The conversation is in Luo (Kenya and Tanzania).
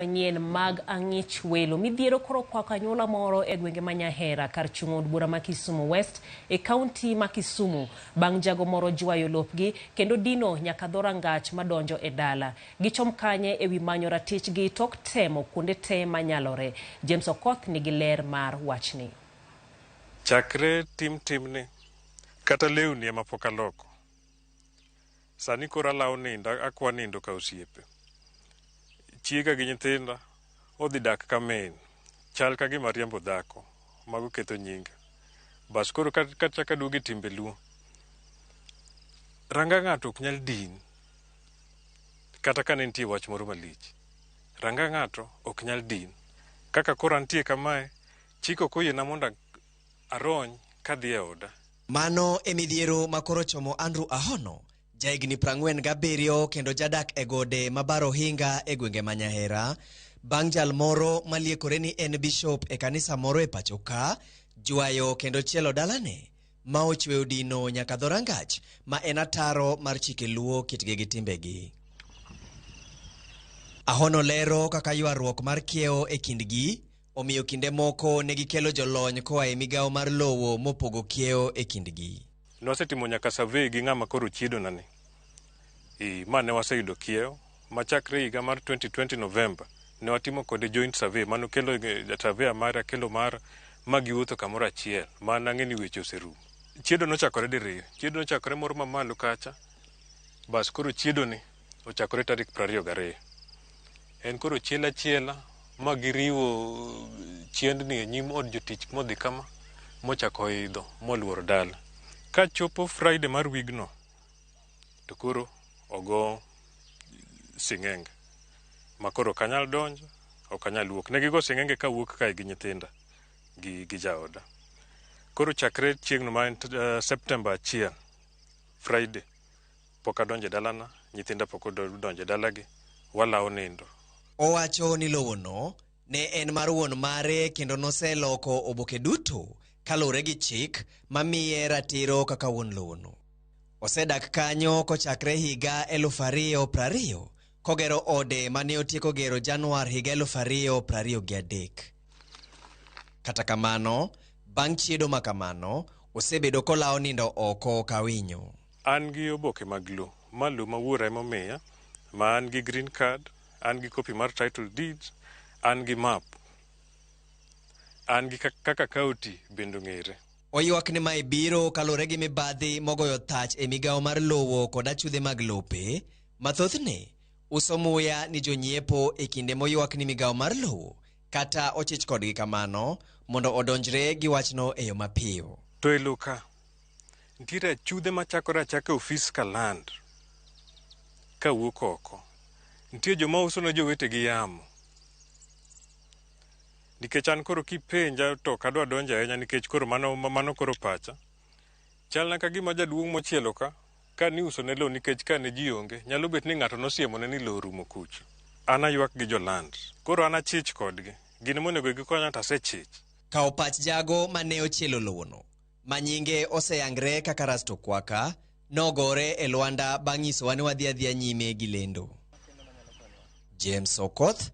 Manyien mag ang'ich welo. Midhiero koro okwako anyuola moro e gwenge ma Nyahera kar chung' od bura ma Kisumu West e kaunti ma Kisumu bang' jago moro jwayo lopgi kendo dino nyaka dho rangach madonjo e dala. Gichom kanye e wi manyo ratichgi tok temo kuonde te manyalore. James Okoth nigi ler mar wachni. Chakre tim timni, kata lewni ema pok aloko. Sani koro alawo nindo, akwa nindo ka osiepe. Chiega gi nyithinda odhi dak ka min. Chal ka gima ariembo dhako. Mago ketho nyinga. Bas koro kachako aduogo e timbe Luo, ranga ng'ato ok nyal din kata ka ne nitie wach moro malich. Ranga ng'ato ok nyal din. Kaka koro antie kamae, chik ok oyiena mondo arony kadhi e oda. Mano e midhiero ma koro chomo Andrew Ahono, jahigni 47 kendo jadak e gode ma bar ohinga e gwenge ma Nyahera, bang' jal moro maliekore ni en bishop e kanisa moro e pacho ka, jwayo kendo chielo dalane ma ochweyo dino nyaka dho rangach ma en ataro mar chike Luo kitgi gi timbegi. Ahono lero kaka ywaruok mar kiewo e kindgi omiyo kinde moko ne gikelo jolony koa e migawo mar lowo mopogo kiewo e kindgi. Nwasetimo nyaka survey gi ng'ama koro chiedona ni. E, ma ne waseyudo kiewo ma chakre higa mar 2020 November ne watimo kode joint survey mano kelo surveyor mare akelo mar ma giwuotho kamoro achiel ma nang'e ni weche oserumo. Chiedo nochakore diriyo. Chiedo nochakore moro mamalo kacha bas koro chiedo ni ochakore tarik 22. En koro chiel achiela ma giriwo chiendni e nyim od jotich modhi kama mochako idho moluoro dala. Kachopo Friday mar wigno to koro ogo sing'enge ma koro ok anyal donjo, ok anyal wuok. Ne gigo sing'enge kawuok kae gi nyithinda gi jaoda. Koro chakre chieng'no ma en September 1, Friday, pok adonjo e dalana, nyithinda pok odonjo e dalagi, walawo nindo. Owacho ni lowono ne en mar wuon mare kendo noseloko oboke duto kaluwore gi chik mamiye ratiro kaka wuon lowono. Osedak kanyo kochakre higa 2020 kogero ode mane otieko gero Januar higa 2023. Kata kamano, bang' chiedo ma kamano, osebedo kolawo nindo oko ka winyo. An gi oboke mag lo, ma lo ma wuora ema omiya, ma an gi green card, an gi copy mar title deeds, an gi map, an gi kaka county bende ong'ere. Oywak ni mae biro kaluwore gi mibadhi mogoyo thach e migawo mar lowo kod achudhe mag lope, ma thothne uso muya ni jonyiepo e kinde moywak ni migawo mar lowo kata ochich kodgi kamano mondo odonjre gi wachno e yo mapiyo. To e lo ka, nitiere achudhe machakore achaka e ofis ka land kawuok oko. Nitie joma uso ne jowetegi yamo. Nikech an koro kipenja to ok adwa donjo ahinya nikech koro mano koro pacha. Chalna ka gima jaduong' mochielo ka, ka niuso ne lowo nikech ka ne ji onge, nyalo bet ni ng'ato nosiemone ni lowo orumo kucho. An aywak gi joland. Koro an achich kodgi. Gin monego gikonya to asechich. Kawo pach jago mane ochielo lowono, ma nyinge oseyangre kaka Rasto Kwaka, nogore e lwanda bang' nyisowa ni wadhi adhiya nyime gi lendo. James Okoth,